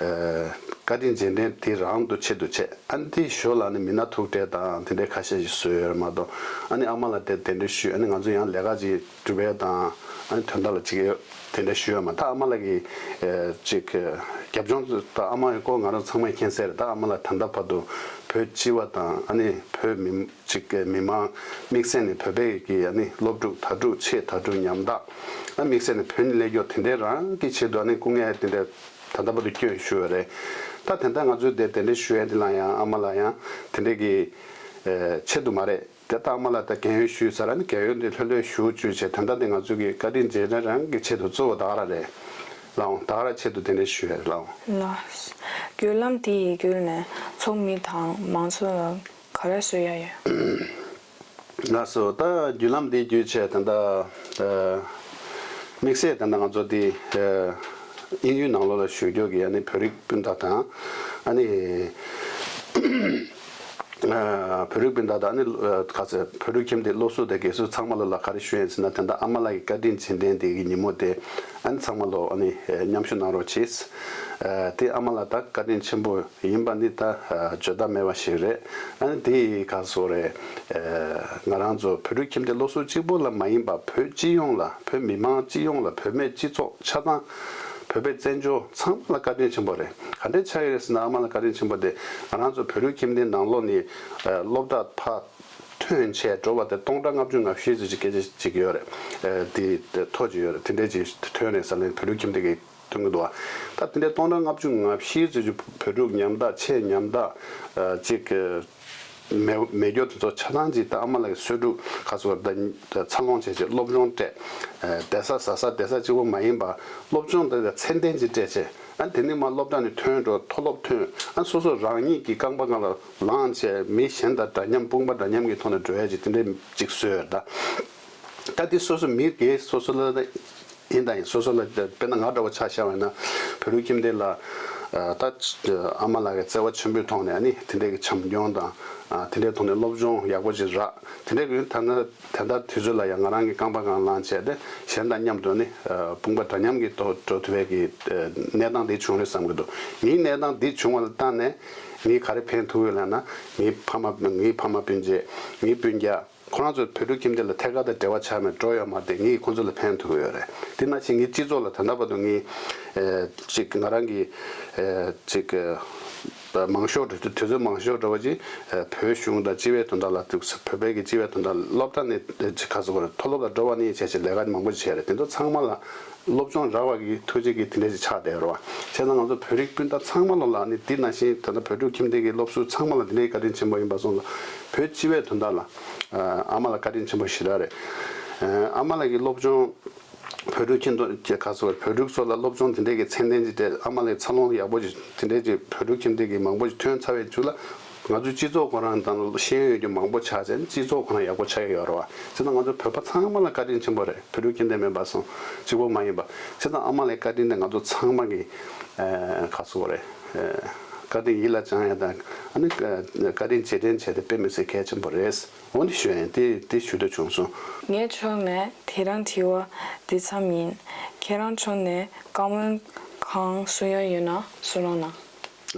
བཀའ་ བཀའ་དྲིན་རྗེས་དྲན་དེ་རང་དུ་ཆེད་དུ་བྱས། ཨ་ནི་དེའི་ཞོར་ལ་ནི་མི་སྣ་ཐུག་འཕྲད་དང་དེ་འདྲའི་ཁ་ཤས་ཤིག་བཟོས་ཡོད་རེད་མ་གཏོགས། ཨ་ནི་ཨ་མ་ལགས་དེ་གདན་འདྲེན་ཞུས། ཨ་ནི་ང་ཚོ་ཡང་ལས་ཀ་ཅིག་སྒྲུབ་པའི་དང་ཨ་ནི་དོན་དག་ལ་ཅིག་དེ་འདྲ་ཞུས་ཡོད་མ། ད་ཨ་མ་ལགས་ཀྱི་ཨེ་ཅིག་རྒྱབ་ལྗོངས་དང་ཨ་མ་ཡི་སྐོར་ང་རང་ཚང་མས་མཁྱེན་གསལ་རེད། ད་ཨ་མ་ལགས་ད་ལྟ་བར་དུ་བོད་སྤྱི་བ་དང་ཨ་ནི་བོད་མི་ཅིག་མི་མང་དམིགས་བསལ་ནས་བོད་པའི་གི་ཨ་ནི་སློབ་ཕྲུག་དྭ་ཕྲུག་ཆེས་དྭ་ཕྲུག་ཉམ་ཐག་ཨ་དམིགས་བསལ་ནས་བོད་ནས་སླེབས་མཁན་དེ་འདྲའི་རང་གི་ཆེད་དུ་ཨ་ནི་སྐུ་ངལ་དེ་འདྲ་ད་ལྟ་བར་དུ་བསྐྱོན་ཞུས་ཡོད་རེད། ད་དེ་འདྲ་ང་ཚོས་དེ་དེ་འདྲ་ཞུ་ཡ་དེ་ལ་ཡང་ཨ་མ་ལགས་ཡང་དེ་འདྲའི་གི་ཨེ་ཆེད་དུ་མ་རེད། དེ་ལྟར་ཨ་མ་ལགས་ད་རྒན་ཡོལ་ཞུས་ཚར། ཨ་ནི་རྒན་ཡོལ་འདི་ལྷོད་ལྷོད་ཞུ་བཅུག་བྱས། དེ་འདྲ་དེ་ང་ཚོ་གི་བཀའ་དྲིན་རྗེས་དྲན་རང་གི་ཆེད་དུ་གཙོ་བོ་ད་ག་རང་རེད་ལགས་འོང་། ད་ག་རང་ཆེད་དུ་དེ་འདྲ་ཞུ་ཡ་རེད་ལགས་འོང་། ལགས། བརྒྱུད་ལམ་འདི་ཡི་བརྒྱུད་ནས་ཚོགས་མི་དང་མང་ཚོགས་ལ་ག་རེ་བཟོ་ཡ་ཡོད། ལགས་སོ། ད་བརྒྱུད་ལམ་འདི་བརྒྱུད་བྱས་ད་ལྟ་ཨ་དམིགས་བསལ་ད་ལྟ་ང་ཚོ་འདི་ཨ་དབྱིན་ཡུལ་ནང་ལོགས་ལ་བཞུགས་རྒྱུ་གི་ཨ་ནི་བོད་རིགས་སྤུན་ཟླ་དང་ཨ་ནི་ཨ་བོད་རིགས་སྤུན་ཟླ་དང་ཨ་ནི་ཨ་ག་ཚོད་བོད་ཕྲུག་ཁྱིམ་སྡེ་སློབ་ཟུར་དང་དགེ་ཟུར་ཚང་མ་ལ་ལ་ག་རེ་ཞུ་ཡིན་ཟེར་ན། ད་ལྟ་ཨ་མ་ལགས་ཀྱི་བཀའ་དྲིན་རྗེས་དྲན་འདི་གི་ཉིན་མོ་དེ་ཨ་ནི་ཚང་མ་ལོ་ཨ་ནི་ཨ་མཉམ་ཞུགས་གནང་རོགས་གྱིས། ཨ་དེ་ཨ་མ་ལགས་ད་བཀའ་དྲིན་ཆེན་པོ་ཡིན་པ་ནི་ད་ཨ་བརྗོད་ཐབས་མེད་པ་ཞིག་རེད། ཨ་ནི་དེ་ཡི་ག་སོ་རེད། ཨ་ང་རང་ཚོ་བོད་ཕྲུག་ཁྱིམ་སྡེ་སློབ་ཟུར་གཅིག་པོ་ལ་མ་ཡིན་པ་བོད་སྤྱི་ཡོངས་ལ། བོད་མི་མང་སྤྱི་ཡོངས་ལ། བོད་མིའི་སྤྱི་ཚོགས་ཆ་ཚང་། བོད་པའི་བཙན་བྱོལ་ཚང་མ་ལ་བཀའ་དྲིན་ཆེན་པོ་རེད། ག་འདྲས་ཆགས་ཡོད་རེད་ཟེར་ན། ཨ་མ་ལགས་བཀའ་དྲིན་ཆེན་པོ་དེ་ང་རང་ཚོ་བོད་ཕྲུག་ཁྱིམ་སྡེ་ནང་ལོགས་ནས་ཨ་སློབ་གྲྭ་ཕར་ཐོན་བྱས་འགྲོ་བ་དེ་སྟོང་ཕྲག་ལྔ་བཅུ་ང་བཞི་ཙམ་ཅིག་སྐད་ཆ་ཅིག་ཡོད་རེད། ཨ་དེ་དེ་ཐོ་ཅིག་ཡོད་རེད། དེ་འདྲས་ཅིག་ཐོན་རེད་ཟེར་ནས་བོད་ཕྲུག་ཁྱིམ་སྡེ་གི་ཐོན་གྱི་འདུག་བ། ད་དེ་འདྲའི་སྟོང་ཕྲག་ལྔ་བཅུ་ང་བཞི་ཙམ་ཅིག་བོད་ཕྲུག་ཉམ་ཐག་ཆེས་ཉམ་ཐག་ཨ་ཅིག་གི་མེད་མེད་རྒྱུ་དེ་ཚོ་ཆ་ཚང་ཅིག་ད་ཨ་མ་ལགས་ཀྱི་གསོས་ཕྲུག་ག་ཚོད་ད་འཚར་ལོངས་བྱས་བྱས་སློབ་སྦྱོང་སྤྲད། ཨ་བསྡད་ས་ཟ་ས་བསྡད་ས་གཅིག་པོ་མ་ཡིན་པ་སློབ་སྦྱོང་དེ་ཚད་ལྡན་ཅིག་སྤྲད་བྱས། ཨ་དེ་ནས་མར་སློབ་གྲྭ་ནས་ཐོན་འགྲོ། མཐོ་སློབ་ཐོན། ཨ་སོ་སོ་རང་ཉིད་ཀྱི་རྐང་པ་སྒང་ལ་ལངས་བྱས་མི་གཞན་དང་འདྲ་མཉམ་དཔུང་པ་འདྲ་མཉམ་གྱི་ཐོག་ནས་འགྲོ་ཡ་ཅིག་དེ་འདྲས་ཅིག་བཟོས་ཡོད་ད། ད་དེ་སོ་སོ་མི་སྒེར་སོ་སོ་ལ་ཡིན་དང་ཡིན། སོ་སོ་ལ་དཔེར་ན་ང་འདྲ་བོ་ཆ་བཞག་པ་ཡིན་ན་བོད་ཕྲུག་ཁྱིམ་སྡེ་ལ་ཨ་ད་ཨ་མ་ལགས་ཀྱི་བརྩེ་བ་ཆེན་པོའི་ཐོག་ནས་ཨ་ནི་དེ་འདྲས་ཀྱི་བྱམས་སྐྱོང་དང་ཨ་དེ་འདྲའི་ཐོག་ནས་སློབ་སྦྱོང་ཡག་པོ་ཅིག་རག། དེ་འདྲའི་ཀྱི་ད་ནི་དེ་ལྟར་དུས་ཚོད་ལ་ཡང་ང་རང་གི་རྐང་པ་སྒང་ལངས་བྱས་ཏེ་གཞན་དང་མཉམ་དུ་ནི་ཨ་དཔུང་པ་འདྲ་མཉམ་གྱི་ཐོག་འགྲོ་ཐུབ་པའི་གི་ཨ་གནས་སྟངས་འདི་བྱུང་རེད་བསམ་གྱི་འདུག། ངའི་གནས་སྟངས་འདི་བྱུང་བ་ལ་བརྟེན་ནས་ངས་ག་རེ་ཕན་ཐོགས་ཡོད་ལབ་ན། ངའི་ཕ་མ་ངའི་ཕ་མ་སྤུན་མཆེད། ངའི་སྤུན་ཀྱག་ཁོ་རང་ཚོ་བོད་ཕྲུག་ཁྱིམ་སྡེ་ལ་ཐད་ཀར་དང་འབྲེལ་བ་ཆགས་ནས་འགྲོ་ཡོད་མ་རེད་དེ། ངས་ཁོ་ཚོ་ལ་ཕན་ཐོགས་ཡོད་རེད། དེ་ནང་བཞིན་ངའི་སྤྱི་ཚོགས་ལ་ད་ལྟ་བར་དུ་ངས་ཨེ་ཅིག་ང་རང་གི་ཨེ་ཅིག་ཨེ་མང་ཤོས་དུས་ཚོད་མང་ཤོས་འགྲོ་བ་ཅིག་ཨེ་བོད་གཞུང་དང་སྤྱི་བའི་དོན་དག་ལ། བོད་པའི་གི་སྤྱི་བའི་དོན་དག་སློབ་གྲྭ་ནས་ཨེ་ཅིག་ག་ཚོད་མཐོ་སློབ་ལ་འགྲོ་བ་ནས་བྱས་བྱས་ལས་ཀ་མང་པོ་ཅིག་བྱས་རེད། དེ་ཚོ་ཚང་མ་ལ་སློབ་སྦྱོང་རག་པ་གི་ཐུགས་རྗེ་གིས་དེ་འདྲ་ཞིག་ཆགས་བསྡད་ཡོད་རེད་བ། བྱས་ཙང་ང་ཚོ་བོད་རིགས་སྤུན་ཟླ་ཚང་མ་ལོ་ལ་ནི་འདི་ནང་བཞིན་ད་ལྟ་བོད་ཕྲུག་ཁྱིམ་སྡེ་གི་སློབ་ཟུར་ཚང་མ་ལ་འདི་འདྲའི་བཀའ་དྲིན་ཆེན་པོ་ཡིན་པ་སོང་ཙང་། བོད་སྤྱི་བའི་དོན་དག་ལ་ཨ་མ་ལགས་བཀའ་དྲིན་ཆེན་པོ་ཞེ་དྲག་རེད། ཨ་མ་ལགས་ཀྱི་སློབ་སྦྱོང་བོད་ཕྲུག་ཁྱིམ་སྡེ་ག་ཚོད་བོད་ཕྲུག་ཚོ་ལ་སློབ་སྦྱོང་དེ་འདྲའི་གི་ཚད་ལྡན་ཅིག་སྤྲད། ཨ་མ་ལགས་འཚར་ལོངས་ཡག་པོ་ཅིག་དེ་འདྲའི་ཅིག་བོད་ཕྲུག་ཁྱིམ་སྡེ་གི་མང་པོ་ཅིག་ཐོན་ཚར་བའི་མཇུག་ལ། ང་ཚོའི་སྤྱི་ཚོགས་ཁོ་རང་དང་ཤེས་ཡོན་ཡོད་རྒྱུ་མང་པོ་ཆགས་བྱས་ནས་སྤྱི་ཚོགས་ཁོ་རང་ཡག་པོ་ཆགས་ཀྱི་ཡོད་རེད་བ། བྱས་ཙང་ང་ཚོ་བོད་པ་ཚང་མ་ལ་བཀའ་དྲིན་ཆེན་པོ་རེད། བོད་ཕྲུག་ཁྱིམ་སྡེ་མིན་པ་སོང་གཅིག་པོ་མ་ཡིན་པ། བྱས་ཙང་ཨ་མ་ལགས་བཀའ་དྲིན་དེ་ང་ཚོ་ཚང་མ་གི་ཨ་ག་ཟེར་དགོས་རེད། ཨ་བཀའ་དྲིན་ཡིད་ལ་བཅངས་ཡ་དང་ཨ་ནི་བཀའ་དྲིན་རྗེས་དྲན་བྱས་ཏེ་དཔེ་མི་སྲིད་གལ་ཆེན་པོ་རེད། འོ་འདི་ཞུ་ཡ་ཡིན། དེ་དེ་ཞུ་འདོད་བྱུང་སོང་། ངའི་ཕྱོགས་ནས་དེ་རིང་དྲི་བ་འདི་ཙམ་ཡིན། ཁྱེད་རང་ཕྱོགས་ནས་བཀའ་མོལ་གང་གསུང་ཡ་ཡོད་ན་གསུང་རོགས་གནང་།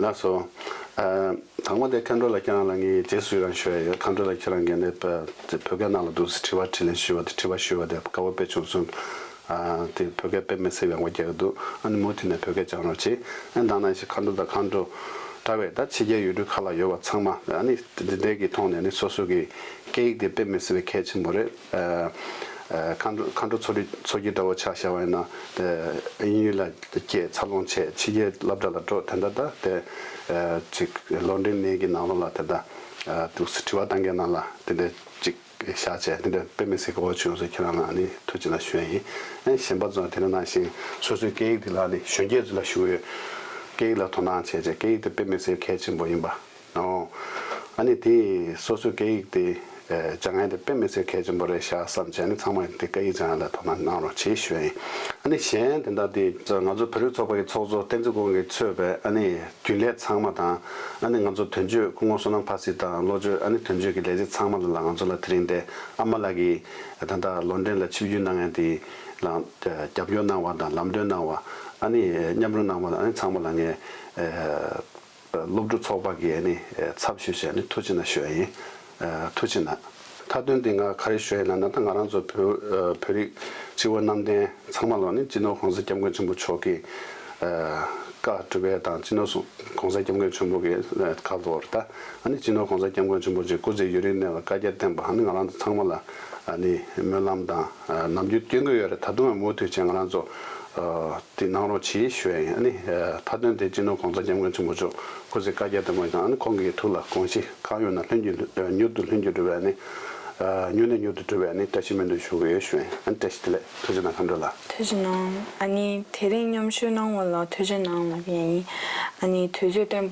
ལགས་སོ། ཨ་དང་པོ་དེ་མཁའ་འགྲོ་ལགས་ཁྱེད་རང་ལ་ངས་རྗེས་སུ་ཡི་རང་ཞུ་ཡ་ཡོད། མཁའ་འགྲོ་ལགས་ཁྱེད་རང་གིས་ནི་བོད་སྐད་ནང་ལ་འདུག་སེ་དྲི་བ་དྲིས་ལན་ཞུས་པ་དེ། དྲི་བ་ཞུས་པ་དེ་དགའ་པོ་དཔེ་བྱུང་སོང་། ཨ་དེ་བོད་སྐད་དཔེ་མི་སྲིད་པའི་ཡག་པོ་རྒྱག་གི་འདུག། ཨ་ནི་མུ་མཐུད་ནས་བོད་སྐད་སྦྱང་རོགས་བྱེད། ཨ་ནི་ད་ནང་བཞིན་མཁའ་འགྲོ་དང་མཁའ་འགྲོ་འདྲ་བའི་ད་ཕྱི་རྒྱལ་ཡུལ་གྲུ་ཁག་ལ་ཡོད་པ་ཚང་མ་ཨ་ནི་འདི་འདྲའི་གི་ཐོག་ནས་ནི་སོ་སོ་གི་སྐད་ཡིག་དེ་དཔེ་མི་སྲིད་པའི་གལ་ཆེན་པོ་རེད། ཨ་ཨ་མཁའ་འགྲོ་མཁའ་འགྲོ་ཚོགས་སྐྱིད་ཚོགས་སྐྱིད་འདྲ་བོ་ཆ་བཞག་པ་ཡིན་ན། དེ་དབྱིན་ཡུལ་ལ་སྐྱེས་འཚར་ལོངས་བྱས་ཕྱི་རྒྱལ་སློབ་གྲྭ་ལ་འགྲོ། དེ་འདྲ་ད་དེ་ཨ་ཅིག་ལོན་ཌོན་ནས་ཀྱི་ནང་ལོགས་ལ་དེ་འདྲ་ཨ་འདུག་སེ་དྲི་བ་བཏང་མཁན་ནང་ལ་དེ་འདྲ་ཅིག་བཞག་བྱས་དེ་འདྲ་དཔེ་མི་སྲིད་དགའ་པོ་བྱུང་སོང་། ཁྱེད་རང་ལ་ནི་ཐུགས་རྗེ་ཆེ་ཞུ་ཡ་ཡིན། ཨ་ནི་གཞན་པ་ཚོ་དེ་འདྲ་ནང་བཞིན་སོ་སོའི་སྐད་ཡིག་དེ་ལ་ནི་གཞོན་སྐྱེས་ཚོ་ལ་ཞུ་ཡོད། སྐད་ཡིག་ལ་དོ་སྣང་བྱས་བྱས་སྐད་ཡིག་དེ་དཔེ་མི་སྲིད་གལ་ཆེན་པོ་ཡིན་པ། ཨོ། ཨ་ནི་དེ་སོ་སོའི་སྐད་ཡིག་དེ་ཨེ་སྦྱང་ཡ་དེ་དཔེ་མི་སྲིད་གལ་ཆེན་པོ་རེད་ཤག་བསམ་བྱས་ནས་ཚང་མ་དེ་སྐད་ཡིག་སྦྱང་ཡ་ལ་དོ་སྣང་གནང་རོགས་བྱེད་ཞུ་ཡ་ཡིན། ཨ་ནི་གཞན་དེ་འདྲ་དེ་ང་ཚོ་བོད་རིགས་ཚོགས་པ་གི་ཚོགས་གཙོ་བསྟན་འཛིན་སྐུ་ངོ་གིས་གཙོས་པའི་ཨ་ནི་རྒྱུན་ལས་ཚང་མ་དང་། ཨ་ནི་ང་ཚོ་དོན་གཅོད་སྐུ་ངོ་བསོད་ནམས་ཕ་སི་དང་ལོ་ཅོ། ཨ་ནི་དོན་གཅོད་ཀྱི་ལས་བྱེད་ཚང་མ་ལ་ལ་ང་ཚོ་ལ་དེ་རིང་དེ་ཨ་མ་ལགས་ཀྱིས་ད་ལྟ་ལོན་ཌོན་ལ་ཆིབས་བསྒྱུར་གནང་མཁན་དེ་ལ་རྒྱབ་སྐྱོར་གནང་བ་དང་ལམ་སྟོན་གནང་བ། ཨ་ནི་མཉམ་རུབ་གནང་བ་དང་། ཨ་ནི་ཚང་མ་ལ་ངས་ཨེ། སློབ་ཕྲུག་ཚོགས་པ་གི་ཨ་ནི་ཚབ་ཞུས་བྱས་ནས་ཐུགས་རྗེ་གནང་ཞུ་ཡ་ཡིན། ཐུགས་རྗེ་གནང་། མཐའ་དོན་དེ་ང་ག་རེ་ཞུ་ཡ་ཡིན་ལབ་ན། ད་ང་རང་ཚོ་བོད་བོད་རིགས་སྤྱི་བོ་གནམ་བསྟན་ཚང་མ་ལ་ནི་སྤྱི་ནོར་གོང་ས་སྐྱབས་མགོན་ཆེན་པོ་མཆོག་གིས་བཀའ་སྒྲུབ་པ་དང་། སྤྱི་ནོར་གོང་ས་སྐྱབས་མགོན་ཆེན་པོ་གི་ཁ་ཐོག་ད་ཨ་ནི་སྤྱི་ནོར་གོང་ས་སྐྱབས་མགོན་ཆེན་པོ་མཆོག་སྐུ་ཚེ་ཡུན་རིང་གནས་པར་བཀའ་རྒྱ་བསྟན་པ་ཨ་ནི་ང་རང་ཚོ་ཚང་མ་ལ་ཨ་ནི་སྨོན་ལམ་དང་ནམ་རྒྱུན་སྐྱོན་གྱི་ཡོད་རེད། ད་དུང་ཡང་མུ་མཐུད་བྱས་ང་རང་ཚོ་དེ་གནང་རོགས་གྱིས་ཞུ་ཡ་ཡིན། ཨ་ནི་མཐའ་དོན་དེ་སྤྱི་ནོར་གོང་ས་སྐྱབས་མགོན་ཆེན་པོ་མཆོག་སྐུ་ཚེ་བསྐལ་བརྒྱར་བརྟན་པ་དང་། ཨ་ནི་ཁོང་གི་ཐུགས་ལ་དགོངས་གཞི་གང་ཡོད་ན་ལྷུན་གྱིས་མྱུར་དུ་ལྷུན་གྱིས་འགྲུབ་པའི་ཨ་ནི་མྱུར་ནས་མྱུར་དུ་འགྲུབ་པའི་ཨ་ནི་བཀྲ་ཤིས་སྨོན་འདུན་ཞུ་གི་ཡོད་ཞུ་ཡ་ཡིན། ཨ་ནི་བཀྲ་ཤིས་བདེ་ལེགས། ཐུགས་རྗེ་གནང་། མཁའ་འགྲོ་ལགས། ཐུགས་རྗེ་གནང་། ཨ་ནི་དེ་རིང་མཉམ་ཞུགས་གནང་བ་ལ་ཐུགས་རྗེ་གནང་ལབ་ཡ་ཡིན། ཨ་ནི་དུས་ཚོད་བཏོན་